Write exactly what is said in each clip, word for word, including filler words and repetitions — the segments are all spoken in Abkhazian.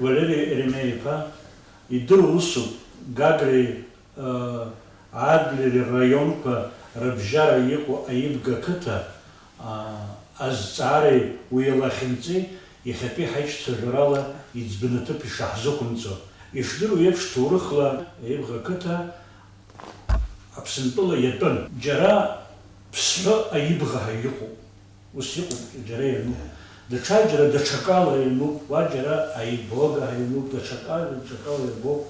Валери Еремеи-иԥа, идыру усуп, Гагреи, ыы, Адлери раионқәа рыбжьара иҟоу Аибга қыҭа, ыы, азҵаареи уи алахьынҵеи иахьатәи ҳаиҿцәажәарала иӡбаны аҭыԥ ишаҳзықәымҵо. Ишдыру еиԥш, ҭоурыхла Аибга қыҭа Аԥсынтәыла иатәын. Џьара Ԥсҳәы Аибга ҳәа иҟоуп. Ус иҟоуп, џьара иануп. Даҽаџьара даҽакала иануп, уа џьара Аибога ҳәа иануп, даҽакала, даҽакала иабоуп.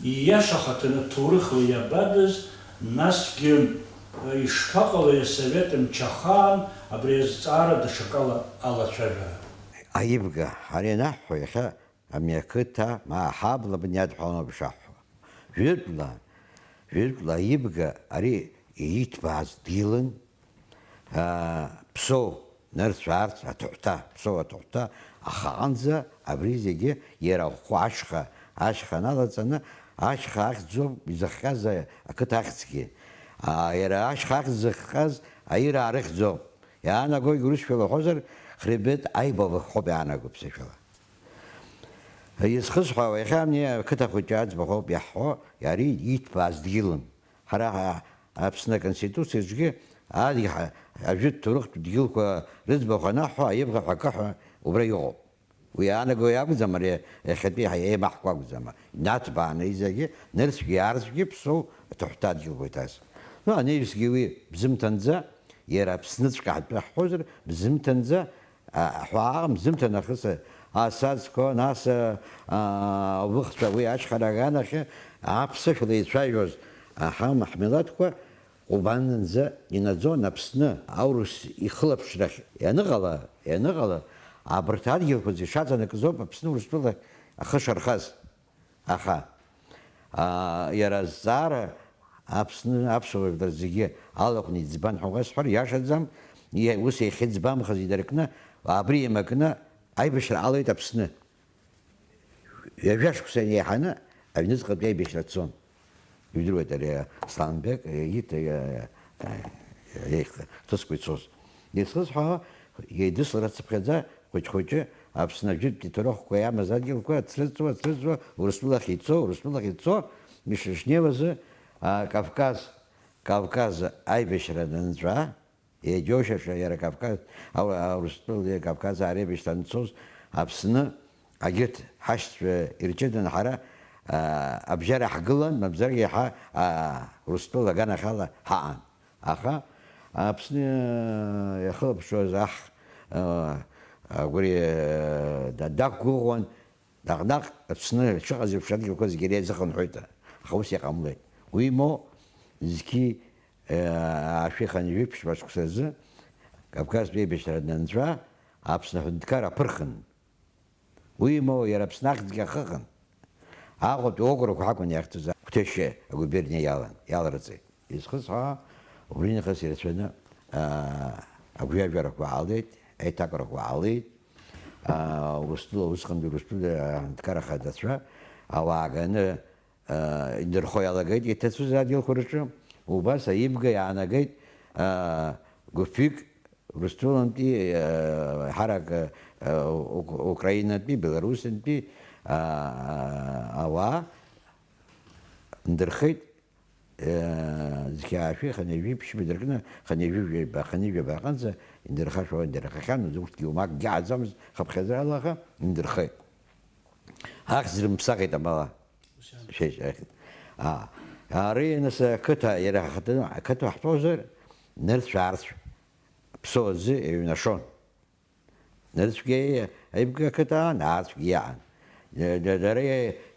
Ииашахаҭаны ҭоурыхла иабадыз, насгьы, ишԥаҟалеи асовет мчы ахаан абри азҵаара даҽакала алацәажәара? Аибга, ари анаҳҳәо, иахьа амҩақыҭа, ма аҳабла бни адҳәалоуп ишаҳҳәо. Жәытәла, жәытәла Аибга ари ииҭбааз дгьылын, аа, Ԥсоу нырцә-аарцә аҭыҳәҭа, Ԥсоу аҭыҳәҭа ахаанӡа абри зегьы иара ахәы ашьха, ашьха налаҵаны, ашьха ахьӡуп изыхҟьаз ақыҭа ахьӡгьы. Аа, иара ашьха ахьӡ зыхҟьаз аира аарыхьӡоуп. Иаанагогь урысшәала уҳәозар, хребет Айбовых ҳәоуп иаанаго ԥсышәала. Изхысҳәаауа, иахьа ани ақыҭа хәыҷы аӡбахә ауп иаҳҳәо, ари ииҭбааз дгьылын. Ҳара ҳа-, Аԥсны Аконституциаҿгьы ад-, ҳа-, ажәытә ҭоурыхтә дгьылқәа рыӡбахә анаҳҳәо, Аибга ҳәа акы ҳәа убра иҟоуп. Уи иаанаго иакәӡам, ари иахьатәи ҳа-, еимаҳкуа акәӡам. Инаҭбааны изегьы, нырцәгьы аарцәгьы Ԥсоу аҭыҳәҭа адгьылқәа иҭаз. Ну, анаҩсгьы уи бзымҭанӡа, иара Аԥсныҵәҟьа ҳтәы ҳҳәозар, бзымҭанӡа, а, ҳәаа, бзымҭа нахыс асаӡқәа, нас, а, а, лыхцәа уи ашьхара аганахьы аԥсышәала ицәажәоз, аҳа, ҳмилаҭқәа Ҟәбананӡа инаӡон Аԥсны, аурыс ихылаԥшрахь ианыҟала, ианыҟала, абарҭ адгьылқәа зегьы шаҵанакыз ауп Аԥсны Урыстәыла ахы шархаз. Аха, аа, иара азҵаара Аԥсны аԥсуа жәлар зегьы алахәны иӡбан ҳәа уасҳәар иашаӡам, иа-, ус иахьыӡбамхаз идыркны, абри еимакны аибашьра ҟалеит Аԥсны. Ҩажәа шықәса инеиҳаны аҩныҵҟатәи аибашьра цон. Ижәдыруеит ари Асланбек, Егит, е-, е-, еих-, хҭысқәа ицоз. Изхысҳәаауа, еидыслара цыԥхьаӡа, хәыҷ-хәыҷы, Аԥсны ажәытәтәи ҭоурыхқәа иамаз адгьылқәа ацрыҵуа, ацрыҵуа, Урыстәылахь ицо, Урыстәылахь ицо, ишышнеиуазы, а, Кавказ, Кавказ аибашьра данҵәаа, Иаџьоушьаша иара Кавказ, Ау-, Урыстәылеи Кавказаа реибашьра анцоз Аԥсны, агьырҭ ҳашьцәа ирҷыданы ҳара, аа, абжьара ҳгылан, мамзаргьы ҳа, аа, Урыстәыла аганахьала ҳаҟан. Аха Аԥсны иахылаԥшуаз аҳ, аа, агәри, да-, дақәгәыӷуан, Наҟ-наҟ Аԥсны шыҟаз еиԥш адгьылқәа зегьы иара изыхынҳәит, аха ус иҟамлеит. Уимоу, зқьи, э, аашәи хынҩажәи ԥшьба шықәса рзы Кавказтәи аибашьра данҵәа, Аԥсны аҳәынҭқар аԥырхын. Уимоу, иара Аԥсны ахьӡгьы ахыхын. Аҟәатәи округқәа ҳакәын иахьӡыз, Қәҭешь агуберниа иалан, иаларҵеит. Изхысҳәаауа, убри нахыс ирацәаны, аа, агәҩажәарақәа ҟалеит, аиҭакрақәа ҟалеит. Аа, Урыстәыла, усҟантәи Урыстәыла аҳәынҭқар ахадацәа ауаа ганы, аа, идырхо иалагеит иҭацәыз адгьылқәа рҿы. Убас Аибга иаанагеит, аа, гәыԥҩык Урыстәылантәи, аа, ҳарак, аа, Ук-, Украинатәи, Беларусинтәи, аа, ауаа ндырхеит. Зқьи аашәи хынҩажәи ԥшьба дыркны, хынҩажәи жәаба, хынҩажәи жәаба аҟынӡа индырхашәа индырхахьан, урҭгьы уамакгьы ааӡамызт, хыԥхьаӡарала аха индырхеит. Ахьӡ рымԥсахит амала. Шәеиҿ-, ахьӡ. Аа, ари нас ақыҭа, иара ахаҭа-, ақыҭа ҳтәозар, нырцә-аарцә, Ԥсоу аӡы еиҩнашон. Нырцәгьы Аибга ақыҭа аан, аарцәгьы иаан. Д-, д-, дара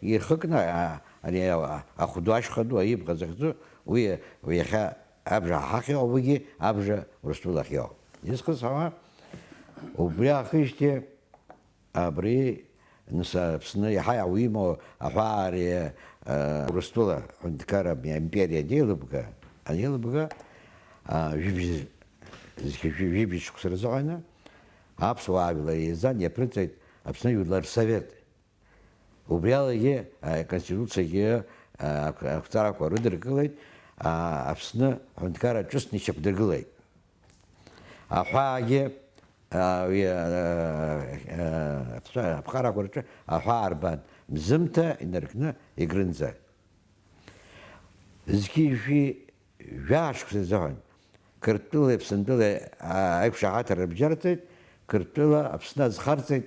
ирхыкны, а, ани, а, ахәду ашьха ду Аибга захьӡу, уи, уи иахьа абжа ҳахь иоуп, уигьы абжа Урыстәылахь иоуп. Изхысҳәаауа, убри аахижьҭеи абри, нас, Аԥсны иаҳа иуимоу аҳәаа ари, а, Урыстәыла аҳәынҭқарра империа анеилыбга, анеилыбга, а, жәибжь, жәибжь шықәса рзыҳәаны, Аԥсуаа жәлар еизан иаԥырҵеит Аԥсны Жәлар Совет. Убри алагьы, а, Конституциагьы, а, ақәҵарақәа рыдыркылеит, а, Аԥсны аҳәынҭқарра ҿыцны ишьақәдыргылеит. Аҳәаагьы а, уи, а, а, аԥша-, аԥҟарақәа рҿы аҳәаа рбан, Мзымҭа инаркны Егрынӡа. Зқьи-жәшәи жәаа шықәса рзыҳәан Қырҭтәылеи Аԥсынтәылеи, а, аиқәшаҳаҭра рыбжьарҵеит, Қырҭтәыла Аԥсны азхарҵеит,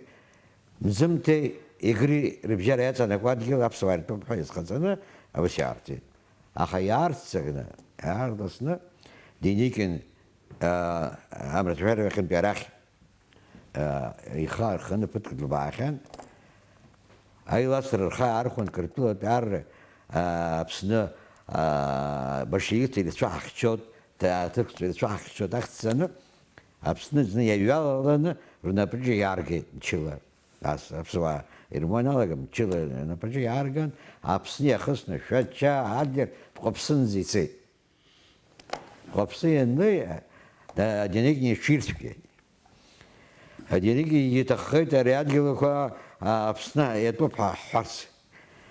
Мзымҭеи Егри рыбжьара иаҵанакуа адгьыл аԥсуаа иртәуп ҳәа иазхаҵаны аус иаарҵеит. Аха иаарццакны, иаарласны Деникин, а, амраҭашәарахьынтәи арахь, а, ихы арханы ԥыҭк длыбаахьан. Аилацара рхы аархәан, Қырҭтәылатәи арра, а, Аԥсны, а, большевикцәа ирцәаҳахьчоит, ҭа-, аҭырқәцәа ирцәаҳахьчоит ахьӡ ҵаны, Аԥсны зны иаҩалаланы рнапаҿы иааргеит мчыла. Ас-, аԥсуаа ирымуа иналаган, мчыла рнапаҿы иаарган, Аԥсны иахысны, Шәача, Адлер, Дҟәаԥсынӡа ицеит. Дҟәаԥсы ианнеи, а, Денегин иҽирцәгьеит. Денегин иҭаххеит ари адгьылқәа, а, Аԥсны иатәуп ҳәа ҳҳәарц.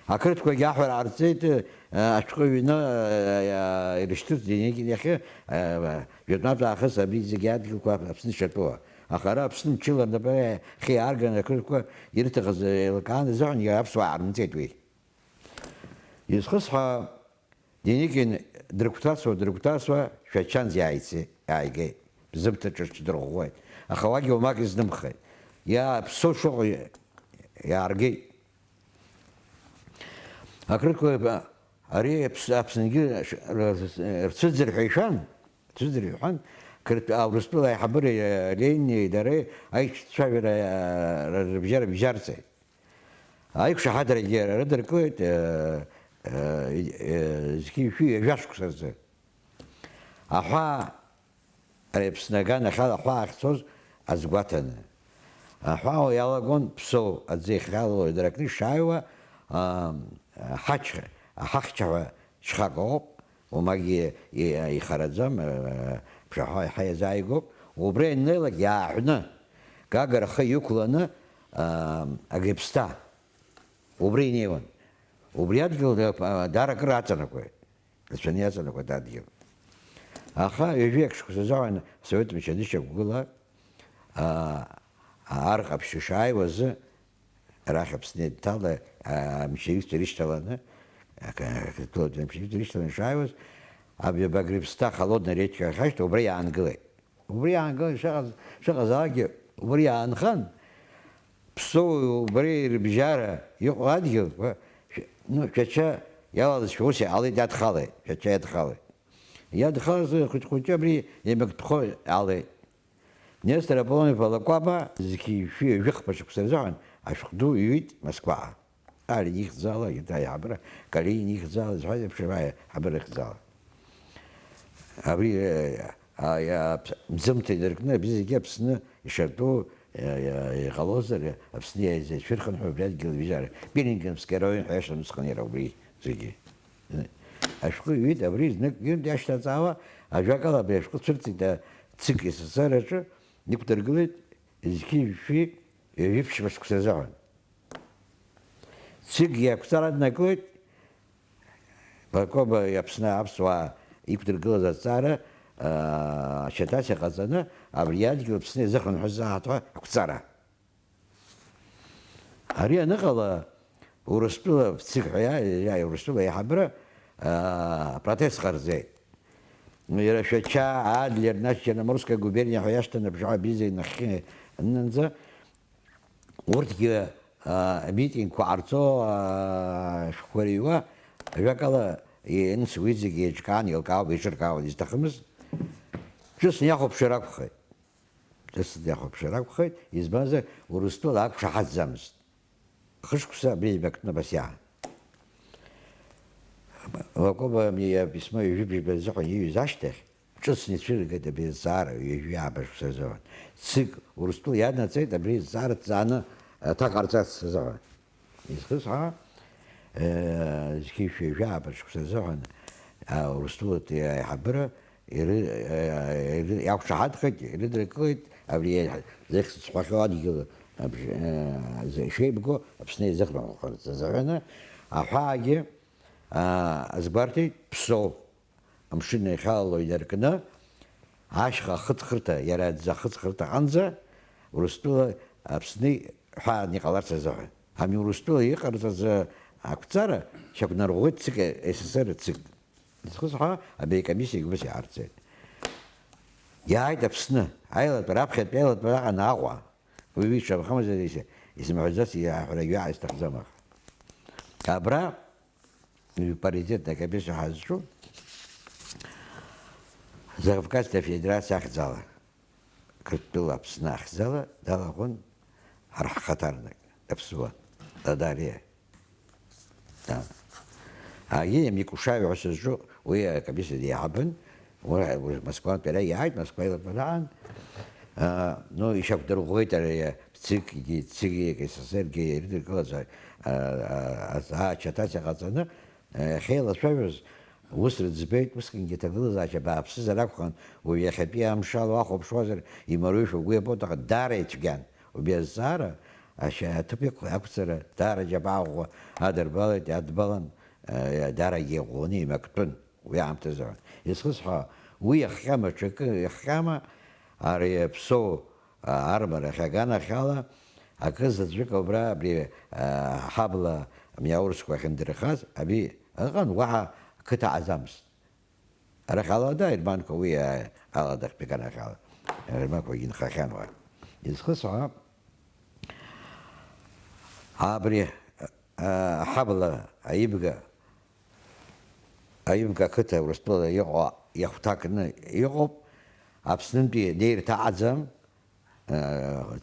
Ақырҭқәагьы аҳәара ҟарҵеит, а, ашәҟәы ҩны, а, ирышьҭырц Денегин иахьа, а, жәытәнатә аахыс абри зегьы адгьылқәа Аԥсны ишатәу. Аха ара Аԥсны мчыла рнапы ахьиаарганы ақырҭқәа ирыҭахыз еилкааны азыҳәан иара аԥсуаа аарымҵеит уи. Изхысҳәаа, Деникин дрыгәҭасуа, дрыгәҭасуа, Шәачанӡа иааице-, иааигеит. Зыбҭа ҿырч дырӷәӷәеит. Аха уагьы уамак изнымхеит. Иааԥсоу шыҟоу иааргеит. Ақырҭқәа ари Аԥс-, Аԥсынгьы ш-, рц-, рцәыӡыр ҳәа ишәан, рцәыӡыр ҳәа ишәан, Қырҭ-, Аурыстәыла аиҳабыреи, Ленини дареи аиҿцәажәара, ра-, рыбжьара бжьарҵеит. Аиқәшаҳаҭрагьы рыдыркылеит, э, э, э, зқьи жәшәи ҩажәа шықәса рзы. Аҳәаа, ари Аԥсны аганахьала аҳәаа ахьцоз азгәаҭаны. Аҳәаа иалагон Ԥсоу аӡы иахьалало идаракны ишааиуа, а, аҳачҳәа, аҳахьчаҳәа шьхак ыҟоуп, уамагьы и-, ихараӡам, а, ԥшаҳәа иаҳа иазааигәоуп. Убра ианнеилак иааҳәны, Гагра ахы иқәланы, а, Агеԥсҭа, убра инеиуан. Убри адгьыл, а, даара акыр аҵанакуеит. Рацәаны иаҵанакуеит адгьыл. Аха ҩажәи акы шықәса азыҳәан асовет мчы анышьақәгыла, а, ар ҟаԥшь шааиуаз, арахь Аԥсны дҭала, а, амчаҩцәа ирышьҭаланы, а, ка-, католиктә амчаҩцәа ирышьҭаланы шааиуаз, абри Багрыԥсҭа холодная речка ахьашьҭоу убра иаангылеит. Убри иаангылан шыҟаз, шыҟазаалакгьы убри иаанхан, Ԥсоу убри рыбжьара иҟоу адгьылқәа, шә-, ну, Шәача иалалазшәа ус иҟалеит, иадхалеит, Шәача иадхалеит. Иадхалаз хәыҷ-хәыҷы абри еимактәхо иҟалеит. Нестор Аполлон-иԥа Лакәаба зқьи жәшәи ҩажәи хԥа шықәса рзыҳәан ашәҟәы ду иҩит Москваҟа. Сталин ихьӡала, иара аиҳабыра, Калинин ихьӡала, зҳәаз еиԥш, аиҳабыра ихьӡала. Абри, э, а, иа-, Мзымҭа инаркны, абри зегьы Аԥсны ишатәу, э, э, иҟалозар, Аԥсны иааизеишәырхынҳәуа абри адгьыл абжьара. Пилигримский араион ҳәа иашан усҟан иара убри зегьы. Ашәҟәы иҩит, абри знык ҩынтә иашьҭаҵаауа, ажәакала, абри ашәҟәы цәырҵит, а, ЦИК СССР аҿы иқәдыргылеит зқьи жәшәи ҩажәи ԥшьба шықәса азыҳәан. ЦИК-гьы ақәҵара днакылеит, Лакоба Аԥсны аԥсуаа иқәдыргылаз азҵаара, аа, ашьаҭас иҟаҵаны, абри адгьыл Аԥсны иазыхынҳәызаап ҳәа ақәҵара. Ари аныҟала, Урыстәыла ЦИК ҳәа иа-, иа-, Урыстәыла аиҳабыра, аа, протест ҟарҵеит. Иара Шәача, Адлер, нас Черноморская губерниа ҳәа иашьҭан абжьаҳәа абри зегь нахьхьи анынӡа, урҭгьы, аа, амитингқәа ҟарҵо, аа, ашәҟәқәа рыҩуа, ажәакала, ианыз уи зегьы еиҿкаан, еилкаауп, еиҿыркаауан, изҭахымыз ҿыцны иахәаԥшыр акәхеит. Ҿыцны иахәаԥшыр акәхеит, избанзар, Урыстәыла ақәшаҳаҭӡамызт. Хышықәса абри еимактәны абас иаан. Лакоба иаписьмо ҩажәи бжьба рзыҳәан ииҩыз ашьҭахь, ҿыцны ицәыргеит абри азҵаара ҩажәи ааба шықәса рзыҳәан. ЦИК Урыстәыла иаднаҵеит абри азҵаара ҭҵааны аҭак ҟарҵарц азыҳәан. Изхысҳәаауа, э, зқьи жәшәи ҩажәи ааба шықәса рзыҳәан, а, Урыстәылатәи аиҳабыра иры-, э, иры-, иақәшаҳаҭхеит, ирыдыркылеит, абри захьӡ сҳәахьоу адгьыл абжь-, э, зы-, шеибгоу Аԥсны иазыхынҳәхарц азыҳәаны, аҳәаагьы, а, азгәарҭеит, Ԥсоу амшын иахьалало инаркны, ашьха ахыҵхырҭа, иара аӡы ахыҵхырҭа аҟынӡа, Урыстәыла Аԥсны ҳәаан иҟаларц азыҳәан. Ами Урыстәыла иҟарҵаз ақәҵара шьақәнарӷәӷәеит ЦИК, СССР ЦИК. Изхысҳәаауа, абри акомиссиагьы убас иаарҵеит. Иааит Аԥсны, аилатәара, аԥхьатәи аилатәара аҟан Аҟәа. Уи ишамхамзар исымҳәаӡац, иаҳәарагьы уаҳа исҭахӡам аха. Абра, паритетная комиссиа ҳазҿу, Закавказтәи Афедерациа ахьӡала, Қырҭтәыла Аԥсны ахьӡала далахәын ҳара ҳхаҭарнак, даԥсуан, Дадариа. Да. Агьи Микушаев ҳәа сызҿу, уи акомиссиа диҳабын, уи, уи Москвантә иара иааит, Москва илатәараан, а, ну, ишьақәдырӷәӷәеит ари ЦИК-гьы, ЦИК-гьы, СССР-гьы ирыдыркылаз, а, а, а, ачаҭац иҟаҵаны, а, иахьеилацәажәоз, ус рыӡбеит, усҟангьы аҭагылазаашьа бааԥсызар акәхон, уажә иахьатәи амшала уахәаԥшуазар, имариоушәа угәы иабоит, аха даара ицәгьан. Убри азҵаара ашьа-, аҭыԥ иқә-, ақәҵара даара џьабаа ӷәӷәа адырбалеит, иадбалан, э, даарагьы иӷәӷәаны имактәын уи аамҭазы. Изхысҳәаауа, уи иахҟьама, ҽакы иахҟьама, ари Ԥсоу, а, армарахь аганахьала акы заҵәык убра абри, а, ҳабла Миаурскәа ахьындырхаз, абри ыҟан, уаҳа қыҭа ҟаӡамызт. Арахь алада аерманқәа уи, а, алада хԥиганахьала аерманқәагьы нхахьан уа. Изхысҳәаауа, абри, а, ҳабла аибга, аибга ақыҭа Урыстәыла иҟоу иахәҭакны иҟоуп, Аԥснынтәи неирҭаҟаӡам,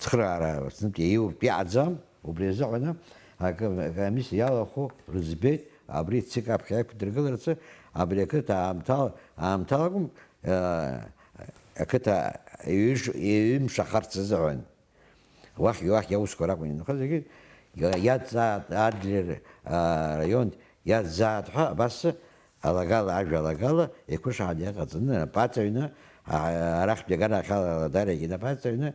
цхыраара знытә иаиуртә иҟаӡам, убри азыҳәаны акы-, акомиссиа иалахәу рыӡбеит, абри ЦИК аԥхьа иқәдыргыларцы, абри ақыҭа аамҭала, аамҭала акәым, ақыҭа иҩыш-, иҩымшахарц азыҳәан. Уахьгьы уахьгьы аусқәа ракәын инхоз, зегьы иа-, иаҵзааит, Адлер, а, раион иаҵзааит ҳәа абас Алагала, ажәа алагала, еиқәышаҳаҭ иҟаҵаны, инапы аҵаҩны, а-, арахьтәи аганахьала Аладарагьы инапы аҵаҩны,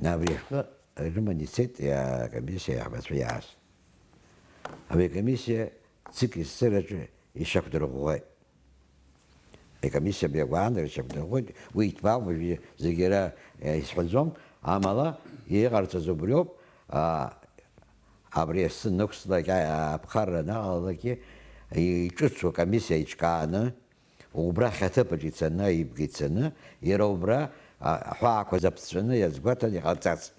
абри ашәҟәы рыманы ицеит, иа-, акомиссиа иаҳбацәа иааз. Абри акомиссиа ЦИК есыраҿы ишьақәдырӷәӷәеит. Акомиссиа абри агәаанагара ишьақәдырӷәӷәеит, уи иҭбаауп, уажәы зегьы иара, э, исҳәаӡом, амала иҟарҵаз убриоуп, а, Абри асы нықәслак, а-, аԥхарра анаҟалалакгьы, иҿыцу акомиссиа еиҿкааны, убрахь аҭыԥаҿ ицаны, аибга ицаны, иара убра, а, аҳәаақәа заԥҵәаны иазгәаҭан иҟарҵарц.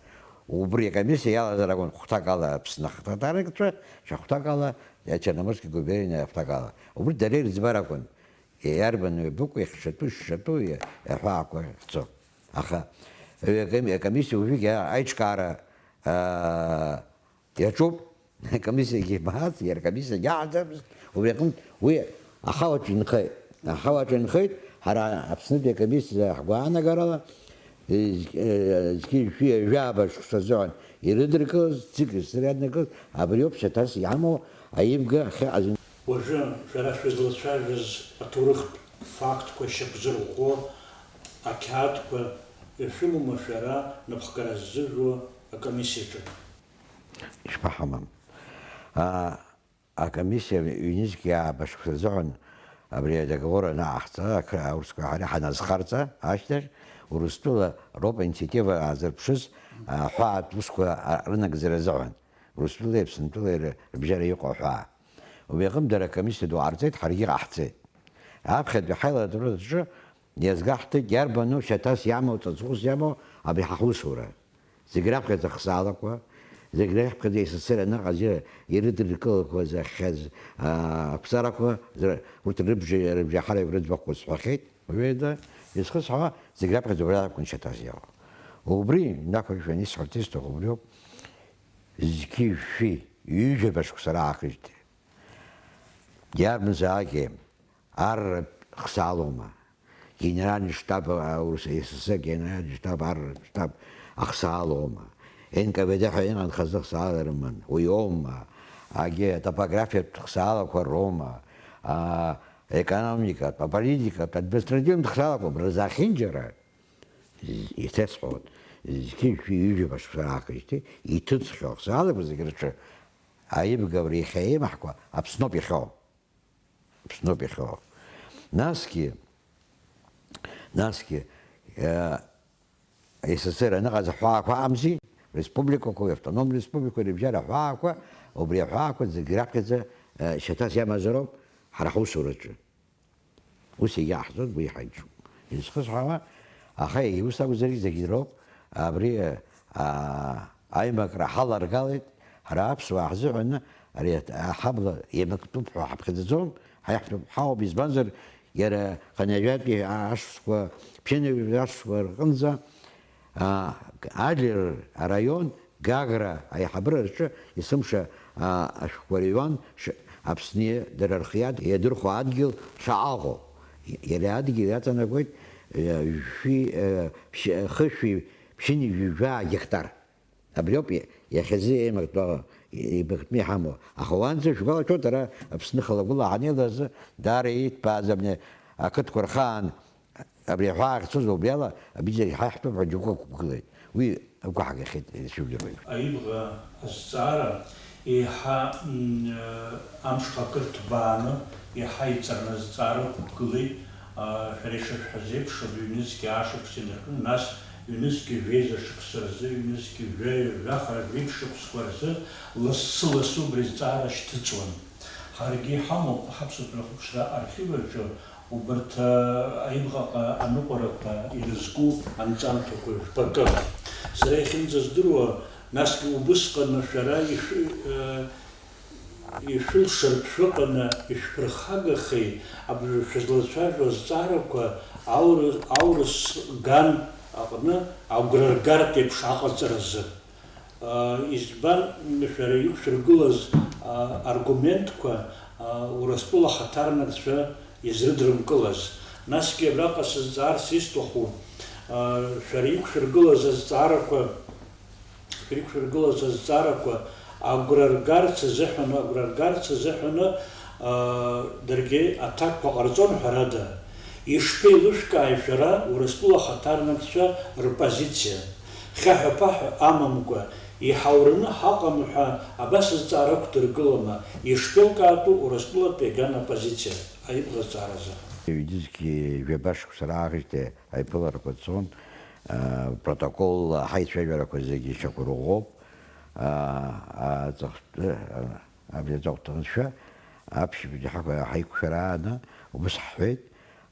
Убри акомиссиа иалазар акәын хәҭак ала Аԥсны ахаҭарнакцәа, шьахәҭак ала Черноморски губерниа ахәҭак ала. Убри дара ирыӡбар акәын. Иарбан ҩбаҟа ихшатәу, шшатәу иа-, аҳәаақәа ахьцо. Аха, аҩ-, акоми-, акомиссиа уажәыгьы аиҿкаара, аа, иаҿуп. Акомиссиагьы баац, иара акомиссиагьы аҳаӡамызт. Убри аҟынтә уи ахалаҿ инхеит. Ахалаҿ инхеит, ҳара Аԥснытәи акомиссиа ҳгәаанагарала, зқь-, зқьи жәшәи ҩажәи ааба шықәса азыҳәан ирыдыркылаз, ЦИК-ис ирыднакылаз, абриоуп шьаҭас иҳамоу аибга ахьыҟаз. Уажәы шәара шәызлацәажәаз аҭоурыхтә фактқәа шьақәзырӷәӷәо ақьаадқәа ишәымоума шәара напхгара ззыжәуа акомиссиаҿы? Ишԥаҳамам? А, акомиссиа ҩнызқь ааба шықәса азыҳәан абри адоговор анаҟаҳҵа, ақы-, аурысқәа ҳара ҳаназхарҵа ашьҭахь, Урыстәыла роуп аинициатива аазырԥшыз, а, аҳәаатә усқәа, а, рынагӡара азыҳәан. Урыстәылеи Аԥсынтәылеи ры-, рыбжьара иҟоу аҳәаа. Убри аҟынтә дара акомиссиа ду ҟарҵеит, ҳаргьы ҟаҳҵеит. Аԥхьатәи ҳаилатәараҿы иазгәаҳҭеит, иарбану шьаҭас иамоу, ҵаҵӷәыс иамоу абри ҳа ҳусура. Зегь раԥхьаӡа ахсаалақәа, зегь раԥхьаӡа ес ес р аныҟаз ирыдыркылақәаз ахьхьаз, аа, ақәҵарақәа, зра-, урҭ рыбжа-, рыбжеиҳарак рыӡбахә сҳәахьеит, уаҩы изхысҳәаауа, зегь раԥхьаӡа убра акәын шьаҭас иҟоу. Убри, инақәыршәаны исҳәарц исҭаху убриоуп, зқьи жәшәи ҩажәаба шықәса раахыжьҭеи. Иарбанзаалакгьы арратә хсаалоума? Генеральный штаб, а, Урыс-, С С С Р генеральный штаб, арратә штаб ахсаалоума? Н К В Д ҳәа иҟан хазы хсаала рыман. Уи оума? Агьи атопографиатә хсаалақәа роума? А, економикатә, аполитикатә, административтә хсаалақәа рзы ахьынџьара, з-, иҭасҳәоит, зқьи жәшәи ҩажәаба шықәса раахыжьҭеи иҭыҵхьоу ахсаалақәа зегьы рҿы аибгабара иахьа еимаҳкуа Аԥсноуп иахьоу. Аԥсноуп иахьоу. Насгьы, насгьы, э, С С Р аныҟаз аҳәаақәа аҟамзи, республикақәа, автономтә республикақәа рыбжьара аҳәаақәа, убри аҳәаақәа зегьы раԥхьаӡа, э, шьаҭас иамазароуп ҳара ҳусураҿы. Ус иаҳҳәоит, уи ҳаиҿуп. Изхысҳәаауа, аха егьа ус акәзаргьы зегьы роуп, абри, а, аимакра ҳаларгалеит, ҳара аԥсуаа ҳзыҳәаны ари аҳабла еимактәуп ҳәа ҳаԥхьаӡаӡом, ҳаиҳәатәуп, ҳауп, избанзар, иара хынҩажәатәи ашықәсқәа, ԥшьынҩажәи ашықәсқәа рҟынӡа, аа, Адлер араион Гагра аиҳабыра рҿы есымша, аа, ашәҟәқәа рыҩуан ш-, Аԥсны дара рхы иад-, иадырхәо адгьыл шаҟа ыҟоу. Иара адгьыл иаҵанакуеит, э, жәшәи, э, ԥшь-, хышәи ԥшьыни жәаа гектар. Абриоуп иа-, иахьазы еимактәу, еимактәны иҳамоу. Аха уаанӡа шәгәалашәоит, ара Аԥсны хылагәыла ҳанеилаз азы даара иҭбааз абни ақыҭқәа рхаан абри аҳәаа ахьцоз убриала абри зегь ҳаиҳәатәуп ҳәа џьоукы ақәгылеит. Уи агәаҳгахьеит, ишәыжәдыруеит. Аибӷа азҵаара еиҳа, м, э, амшха акыр ҭбааны, еиҳа иҵарны азҵаара ықәгылеит. А, шәара ишышәҳәаз еиԥш, абри ҩнызқьи аашықәс инаркны, нас ҩнызқьи жәеиза шықәса рзы, ҩнызқьи жәаҩа, жәаха, жәиԥшь шықәсқәа рзы лассы-лассы убри азҵаара шьҭыҵуан. Ҳаргьы иҳамоуп ҳаԥсуа хәаԥшра архив аҿы убарҭ, а, аибӷаҟа аныҟәарақәа ирызку анҵамҭақәа жәпакы. Сара иахьынӡаздыруа, насгьы убысҟан шәара ишәы-, а, ишәылшартә шәыҟаны ишәԥырхагахеи, аб-, шәызлацәажәо азҵаарақәа аурыс, аурыс ган аҟны агәра ргартә еиԥш аҟаҵаразы? Избан, шәара иқәшәыргылаз аргументқәа Урыстәыла ахаҭарнакцәа изрыдрымкылаз? Насгьы абраҟа сызҵаарц исҭаху, шәара иқәшәыргылаз азҵаарақәа, шәара иқәшәыргылаз азҵаарақәа агәра ргарц азыҳәан, агәра ргарц азыҳәаны, даргьы аҭакқәа ҟарҵон, ҳәарада, ишԥеилышәкааи шәара Урыстәыла ахаҭарнакцәа рпозициа? Хьаҳәа-ԥаҳәа амамкәа, иҳаураны ҳаҟам ҳәа абас азҵаара ықәдыргылама, ишԥеилкаатәу Урыстәылатәи аган апозициа аибӷазҵааразы? Ҩнызқьи жәаба шықәса рааижьҭеи аиԥыларақәа цон, аа, протоколла ҳаицәажәарақәа зегьы шьақәырӷәӷәоуп, аа, аҵыхәтәы, Абри аҵыхәтәаншәа аԥшьбжьы ҳақәа-, ҳаиқәшәарааны убыс ҳҳәеит,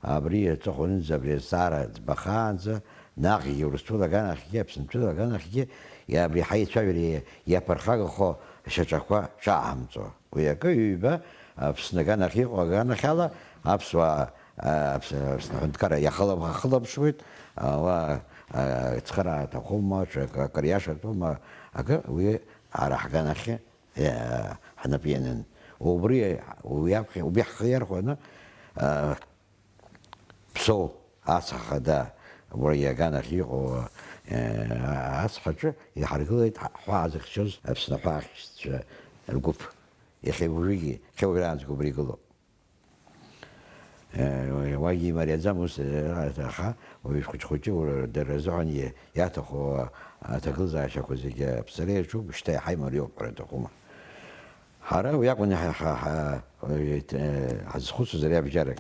абри аҵыхәанынӡа, абри азҵаара ӡбахаанӡа, наҟгьы Урыстәыла аганахьгьы, Аԥсынтәыла аганахьгьы, иа-, абри ҳаицәажәара иа-, иаԥырхагахо шьаҿақәа шаҳамҵо. Уи акы, ҩба, Аԥсны аганахь иҟоу аганахьала аԥсуаа, а, Аԥс-, Аԥсны аҳәынҭқарра иахылап-, иахылаԥшуеит, а, уа, а, цхыраара аҭахума, ҽак-, акыр иашатәума, акы, уи ара ҳганахьы Иа-, ҳнапы ианын. Убри, уи аԥхьа, убри ҳхы иархәаны, а, Ԥсоу ацҳа хада, убри аганахь иҟоу, а, ацҳаҿы иҳаргылеит ҳа-, ҳәаа зыхьчоз Аԥсны аҳәаахьчцәа ргәыԥ. Иахьа уажәыгьы, иахьа уажәраанӡагьы убри игылоуп. Уагьы имариаӡам ус, аха уажә хәыҷ-хәыҷы ура-, дара рзыҳәан иа-, иаҭаху аҭагылазаашьақәа зегьы аԥҵара иаҿуп, шьҭа иаҳа имариоуп ҳәа аҭахума? Ҳара уи акәын ҳа-, ҳа-, ҳа-, ҳазхәыцуаз ари абжьарак.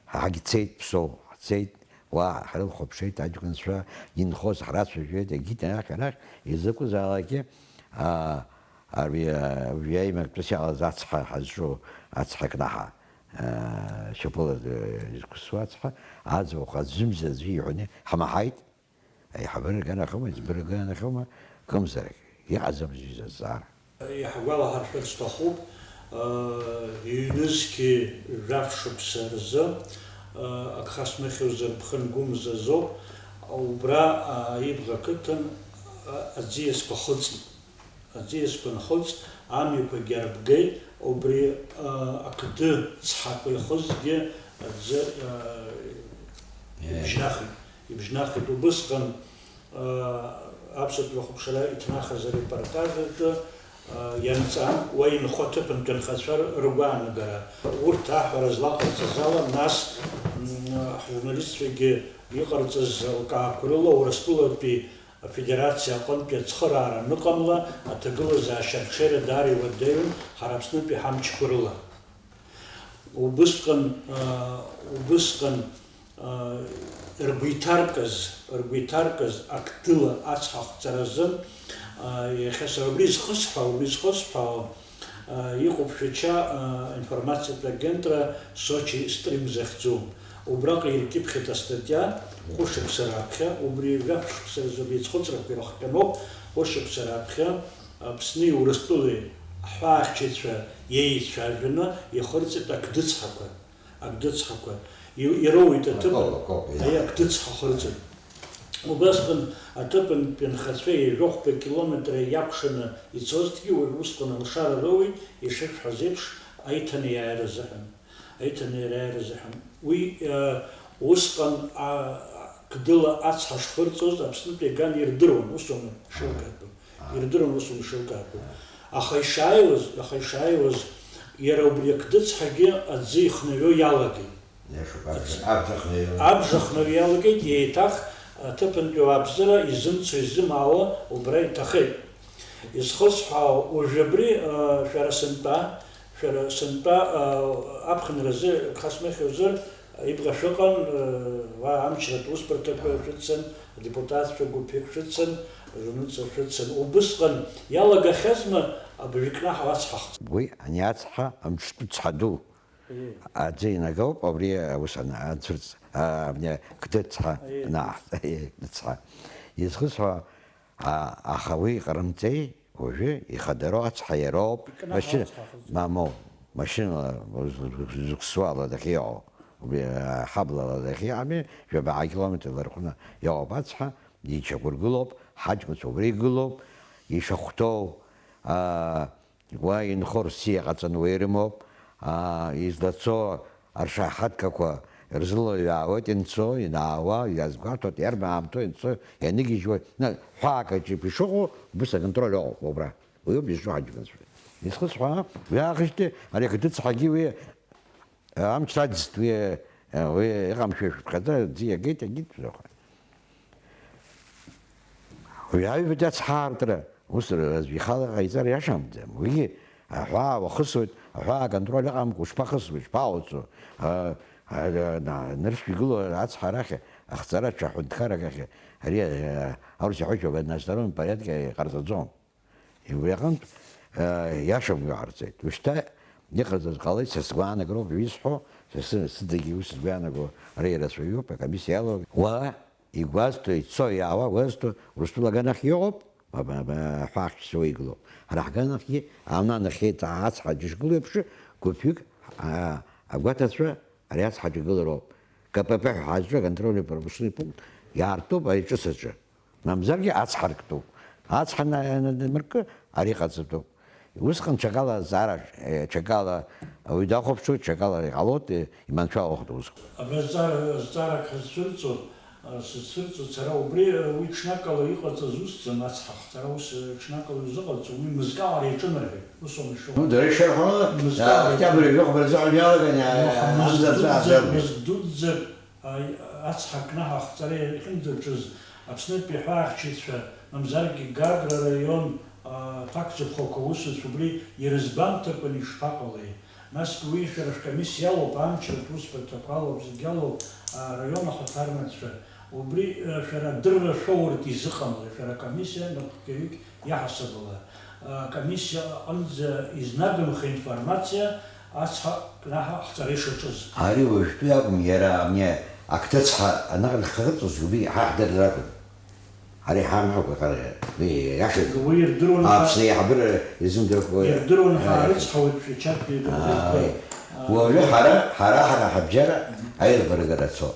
Ҳагьцеит Ԥсоу, ҳцеит, уа ҳрылхәаԥшит, аҷкәынцәа инхоз ҳрацәажәеит, егьит арахь, арахь, изакәызаалакгьы, аа, Ари, а, уи аимактәыс иҟаз ацҳа ҳазҿу, ацҳа кнаҳа, а, шьапыла, а, изқәсуа ацҳа, аӡбахә аӡәымзар аӡәы иҳәаны ҳмаҳаит, аиҳабыра аганахьоума, аиҵбыра аганахьоума, кымзарак, иҟаӡамыз изазҵаара. Иҳгәалаҳаршәарц сҭахуп, а, ҩнызқьи жәаф шықәса рзы, а, ак хасмыхьуазар, Ԥхынгәымза азоуп, убра, а, Аибӷа ақыҭан, а, аӡиасқәа хыҵит. Аӡиасқәа нхыҵ, амҩақәагьы арбгеит, убри, а, ақды цҳақәа ихызгьы аӡы, а, Е. ибжьнахит, ибжьнахит. Убысҟан, а, аԥсуа хәаԥшра иҭнахыз арепортаж аҿы, а, ианҵан, уа инхо аҭыԥантәи анхацәа ргәаанагара. Урҭ аҳәара злаҟарҵаз ала, нас, м, ҳжурналистцәагьы иҟарҵаз алкаақәа рыла Урыстәылатәи Афедерациа аҟынтәи ацхыраара аныҟамла, аҭагылазаашьа арҽеира даара иуадаҩын ҳара Аԥснытәи ҳамчқәа рыла. Убысҟан, аа, убысҟан, ргәы иҭаркыз, ргәы иҭаркыз ақдыла ацҳа ахҵаразы, иахьа сара убри зхысҳәаау, убри зхысҳәаау, иҟоуп Шәача информациатә агентра Сочи Стрим захьӡу. Убраҟа иркьыԥхьит астатиа, хәышықәса раԥхьа, убри жәаф шықәса рзы абри аӡхыҵрақәа ирыхҟьаноуп, хәышықәса раԥхьа Аԥсни Урыстәылеи ҳҳәаахьчаҩцәа еицәажәаны ихырҵеит ақдыцҳақәа. Акдыцҳақәа. И-, ироуит аҭыԥ. Акоуп, акоуп, иа. Аи, акдыцҳа хырҵеит. Убасҟан аҭыԥантәи анхацәа ҩажәа хәба километр иакәшаны ицозҭгьы уажә усҟан алшара роуеит, ишышәҳәаз еиԥш, аиҭанеиааира азыҳәан. Аиҭанеиааира азыҳәан. Уи, э, усҟан, а, а, қдыла ацҳа шхырҵоз Аԥснытәи аган ирдыруан, усоума ишеилкаатәу? Ирдыруан усума ишеилкаатәу. Аха ишааиуаз, аха ишааиуаз, иара убри ақдыцҳагьы аӡы ихнаҩо иалагеит. Иашоуп, абжа, абжа хнаҩо. Абжа хнаҩо иалагеит, еиҭах аҭыԥантәи ауааԥсыра изымцо, изымаауа убра иҭахеит. Изхысҳәаау, уажәы абри, а, шәара сынтәа, шәара сынтәа, а, аԥхынразы, гха смыхьуазар, ибӷа шәыҟан, а, уа амчратә усбарҭақәа шәыцын, адепутатцәа гәыԥҩык шәыцын, рныҵа шәыцын. Убысҟан иалагахьазма абыржәы кнаҳау ацҳа ахҵара? Уи ани ацҳа, амҿтәы цҳа ду. Ии. Аӡы инагоуп, абри аус ана-, анцәырҵ, а, абни қды цҳа, ии, анааҳ-, ии, қды цҳа. Изхысҳәа, а, аха уи иҟарымҵеи, уажәы ихадароу ацҳа иароуп. Икнаҳау машьына, ацҳа ахьӡуп. Мамоу, машьынала, зықәсуала дахьиҟоу, убри, а, ҳаблала дахьиҟами, жәабаҟа километрла рҟны иҟоуп ацҳа, иҽақәыргылоуп, ҳаҷкәынцәа убра игылоуп, ишахәҭоу, а, Уа инхо рсиа ҟаҵаны уа ирымоуп, аа, излацо аршаҳаҭгақәа рзылаҩаауеит, инцо, инаауа, иазгәарҭоит, иарбан аамҭоу инцо, ианыгьежьуа, на, ҳәаак аҿы ишыҟоу, убыс аконтроль ыҟоуп убра. Уи ауп изҿу ҳаҷкәынцәа. Исхысҳәаап, уи аахижьҭеи ари ақыҭыцҳагьы уи, амч раӡт, уи, уи ыҟамшәа ишәыԥхьаӡа, аӡы иагеит, иагеит, ԥсыхәа. Уи аҩбатәи ацҳаартра, ус разве ихала ҟаиҵар иашамӡам? Уигьы аҳәаа уахысуеит, аҳәаа аконтроль ыҟамкәа ушԥахысуеи, ушԥаҟауҵо? А, а, на-, нырцә игылоу ацҳа арахь, ахҵара ҽа ҳәынҭқаррак ахь, ари, а, аурыс иҳәошәа в одностороннем порядке иҟарҵаӡом. Убри аҟынтә, а, иашам уи ҟарҵеит. Ушьҭа иҟарҵаз ҟалеит, са сгәаанагароуп исҳәо, са сы-, сыдагьы ус сгәы иаанаго ара ирацәаҩуп, акомиссиа иалоу. Уа Игәазҭо, ицо, иаауа гәазҭо, Урыстәыла аганахь иҟоуп, ба-, ба-, ба-, ҳәаахьшьцәа уа игылоуп. Ҳара ҳганахьгьы, ана нахьхьи ацҳа џьышгылоу еиԥш, гәыԥҩык, а, агәаҭацәа ари ацҳаҿы игылароуп. К П П ҳәа ҳазҿу аконтрольно-пропускной пункт иаартуп ари ҿыц аҿы. Мамзаргьы ацҳа рктәуп. Ацҳа на-, на-, анамыркы, ари ҟаҵатәуп. Усҟан ҽакала азҵаара, э, ҽакала уаҩ дахәаԥшуеит, ҽакала иҟалоит, э, иманшәалахоит аусқәа. Абра зҵаара, зҵаарак ҳазцәырҵуа, а, сызцәырҵуа сара убри, э, уи ҽнакала иҟаҵаз усӡам, ацҳа ахҵара ус, э, ҽнакала иузыҟалҵом, уи мызкала иаҿынарҳәеит, ус аума ишыҟоу? Ну, дара ишырҳәо, мызкала, а, октиабр ҩажәи хәба рзы аҩны иалаган, а, амза рзы ааӡаргьы. Мызкы дуӡӡак, мызкы дуӡӡак, Аи, ацҳа акнаҳа ахҵара иахьынӡаҿыз Аԥснытәи аҳәаахьчаҩцәа, мамзаргьы Гагра араион, а, аҭакзыԥхақәа аусуцәа убри ирызгәамҭакәаны ишԥаҟалеи? Насгьы уи шәара шәкомиссиа алоуп, амчратә усбарҭақәа алоуп, зегь алоуп, а, араион ахаҭарнакцәа. Убри, а, шәара адырра шәоуртә изыҟамлеи, шәара акомиссиа напхгаҩык иаҳасабала, акомиссиа аҟынӡа изнагымха информациа ацҳа кнаҳа ахҵара ишаҿыз. Ари уажәтәи акәым, иара абни ақды цҳа анаҟ ихырҵоз убри ҳа ҳдырра акәын. Ари ҳамҳәакәа ҟара, уи иашаӡам. Уи ирдыруан ҳәа, Аԥсны аиҳабыра изымдыркәа, ирдыруан ҳәа, ара, арыцҳауеит Шәачатәи, ааи, а, уажәы ҳара, ҳара, ҳара ҳабжьара аилбаргара цо.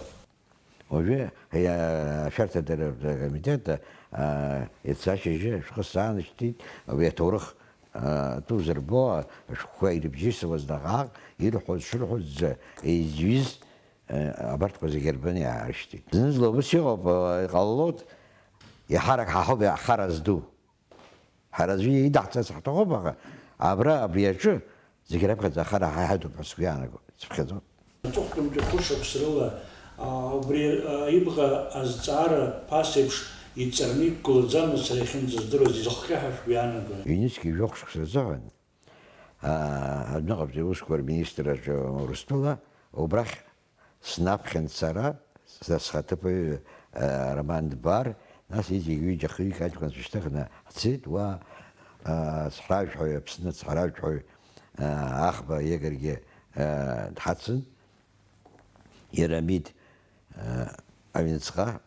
Уажәы, аиа-, ашәарҭадаратә акомитет, а, иацы ашьыжьы ашәҟәы саанашьҭит, уи аҭоурых, а, ду зырбо, ашәҟәқәа ирыбжьысуаз наҟ-ааҟ ирҳәоз, шырҳәоз, зы, изҩыз, а, абарҭқәа зегьы рбаны иаарышьҭит. Зны-зынла убыс иҟоуп, а, иҟалалоит, иаҳарак ҳаҳауп ахара зду. Ҳара аӡәы идаҳҵарц ҳҭахуп, аха абра, абри аҿы, зегь раԥхьаӡа ахара ҳаиҳаитәуп ҳәа сгәы иаанагоит, ицыԥхьаӡоит. Аҵыхәтәантәи хәышықәсрыла, а, убри, а, ибӷа азҵаара ԥасеиԥш иҵарны иқәгылаӡамызт сара иахьынӡаздыруаз изыхҟьа ҳәа шәгәы иаанагои? Ҩнызқьи жәохә шықәса рзыҳәан, а, аҩныҟатәи аусқәа рминистрраҿы Урыстәыла, убрахь Снаԥхьан сара, Сара схаҭыԥуаҩ, а, Роман Дбар, нас иҵегь ҩыџьа-хҩык аҷкәынцәа шьҭыхны ҳцеит, уа, а, цҳаражәҳәаҩ, Аԥсны цҳаражәҳәаҩ, а, Аӷба Егоргьы, а, дҳацын. Иара Амид, а, аҩныҵҟа,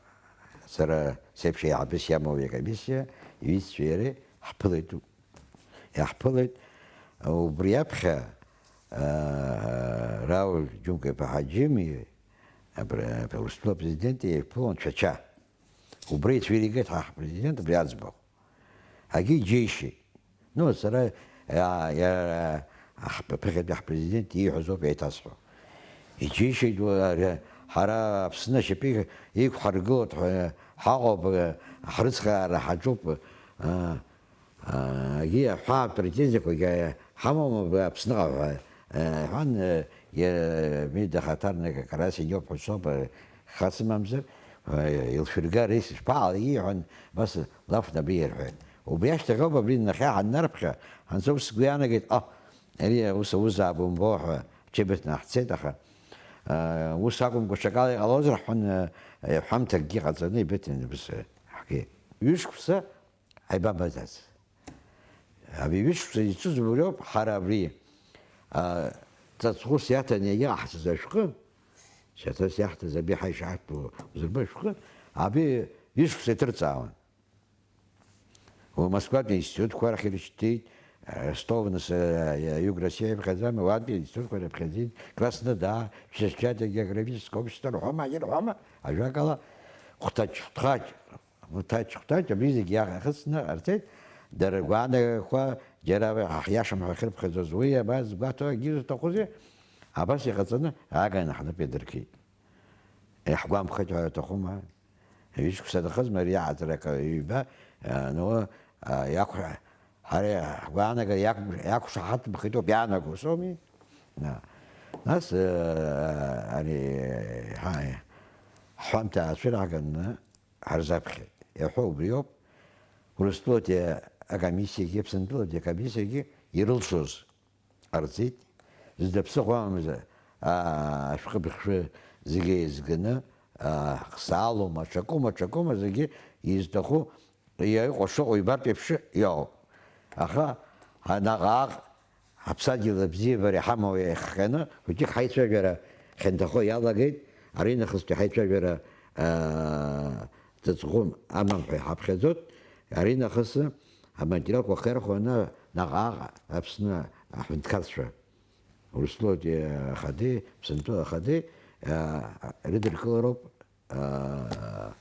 сара сеиԥш еиҳабыс иамоу акомиссиа, иҩызцәеи иареи ҳԥылеит. Иаҳԥылеит. Убри аԥхьа, аа, Рауль Џьумка-иԥа Ҳаџьыми, абра, Урыстәыла апрезиденти еиԥылон Чача. Убра ицәыригеит ҳа ҳпрезидент, абри аӡбахә. Агьы иџьеишьеит. Ну, сара, иа-, иа-, ҳп-, ԥыхьатәи ҳпрезидент ииҳәаз ауп еиҭасҳәо. Иџьеишьеит уи, ари, ҳара Аԥсны ашьапы иқәҳаргылоит ҳәа ҳаҟоуп, ҳрыцхраара ҳаҿуп, аа, Егьи аҳәаатә претензиақәагьы ҳамоума абри Аԥсныҟа ҳәа, иҳәан, иара Мида хаҭарнак Карасин иоуп ҳәа соуп, хацымамзар, илшәыргар ис шԥаҟалеи ииҳәан, абас лафны абри ирҳәеит. Убри ашьҭахь ауп абри нахьхьи ҳаннарԥхьа, ҳанцо ус сгәы иаанагеит, ҟаҳ, ари ус аузаап умбо ҳәа ҽеибыҭны ҳцеит, аха, ус акәымкәа, ҽакала иҟалозар ҳҳәан, ҳәамҭакгьы ҟаҵаны ибыҭан абас ҳгеит. Ҩышықәса Ҳаибабаӡац. Абри ҩышықәса иҿыз убриоуп, ҳара абри, а, ҵаҵӷәыс иаҭаны иаҳҭаз ашәҟәы, шьаҭас иаҳҭаз абри ҳа ишаҳтәу узырба ашәҟәы, абри ҩышықәса иҭырҵаауан. Уи Москватәи аинститутқәа рахь ирышьҭит, Ростов, нас, а, Юг Россиа иаԥхьаӡами, уантәи аинститутқәа рыԥхьаӡеит, Краснодар, Шәсесқьиатә географическое общество рҳәома, ирҳәома, ажәакала, хәҭаҷ-хәҭаҷ. Хәҭаҷ-хәҭаҷ абри зегь иахысны ҟарҵеит, дара ргәаанагақәа џьара ҳиашам ҳәа ахьырԥхьаӡоз, уи абас згәаҭо акгьы зҭахузеи? Абас иҟаҵаны ааганы ҳнапы иадыркит. Иаҳгәамԥхеит ҳәа аҭахума? Ҩышықәса аҭахызма ари аҟаҵара акы ҩба, а, ну, а, иақәҳа-, ҳара ҳгәаанагара иақә-, иақәшаҳаҭымхеит ауп иаанаго, соуми? На. Нас, а, ари, ҳа-, ҳҳәамҭа аацәырааганы, ҳарзаԥхьеит. Иаҳәо убриоуп, Урыстәылатәи акомиссиагьы, Аԥсынтәылатәи акомиссиагьы ирылшоз ҟарҵеит. Зда ԥсыхәа амамзар, аа, ашәҟәы быхшәы зегьы еизганы, аа, хсаалоума, аҽакума, аҽакума, зегьы изҭаху иҟоу шыҟоу ибартә еиԥш иҟоуп. Аха наҟ-ааҟ Ҳаԥсадгьыл абзиабара иҳамоу иахҟьаны, хәыҷык ҳаицәажәара хьанҭахо иалагеит, аринахыстәи ҳаицәажәара, аа, ҵаҵӷәым амам ҳәа иҳаԥхьаӡоит, аринахыс аматериалқәа ахьырхәаны наҟ-ааҟ Аԥсны аҳәынҭқарцәа, Урыстәылатәи ахадеи, Аԥсынтәыла ахадеи, аа, рыдыркылароуп, аа,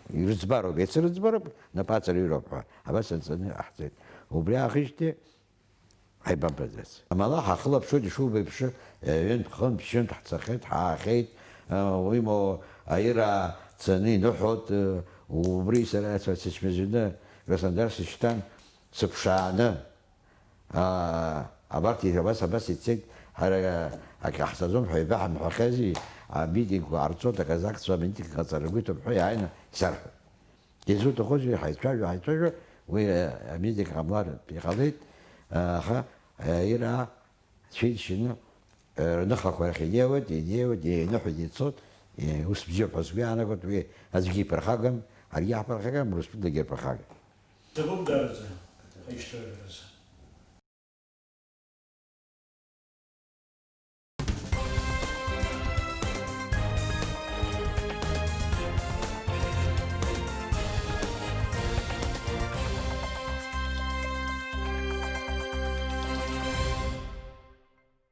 ирыӡбароуп, еицырыӡбароуп, напы аҵарҩроуп ҳәа, абас анҵаны иҟаҳҵеит. Убри аахижьҭеи, Ҳаибабаӡац. Амала ҳахылаԥшуеит, ишубо еиԥш, ҩынтә-хынтә, ԥшьынтә ҳцахьеит, ҳаахеит, уимоу, аираа цаны иныҳәоит, убри сара сычмазаҩны Краснодар сышьҭан, сыԥшааны. Абарҭ абас, абас ицеит, ҳара акы ҟаҳҵаӡом ҳәа ибаҳамҳәахьази, амитингқәа ҟарҵоит, аказакцәа амитинг ҟаҵара ргәы иҭоуп ҳәа иааины исарҳәоит. Изуҭахузеи, ҳаицәажәо, ҳаицәажәо, уи, э, амитинг ҟамлар иҟалеит, э, аха, э, аираа цәеиџьшьаны, э, рныхақәа рахь инеиуеит, инеиуеит, еиныҳәоит, ицоит, э, ус бзиоуп ҳәа сгәы иаанагоит, уи аӡәгьы иԥырхагам, ҳаргьы иаҳԥырхагам, Урыстәылагьы ирԥырхагам. Иҭабуп даараӡа ҳаишьҭажәараз.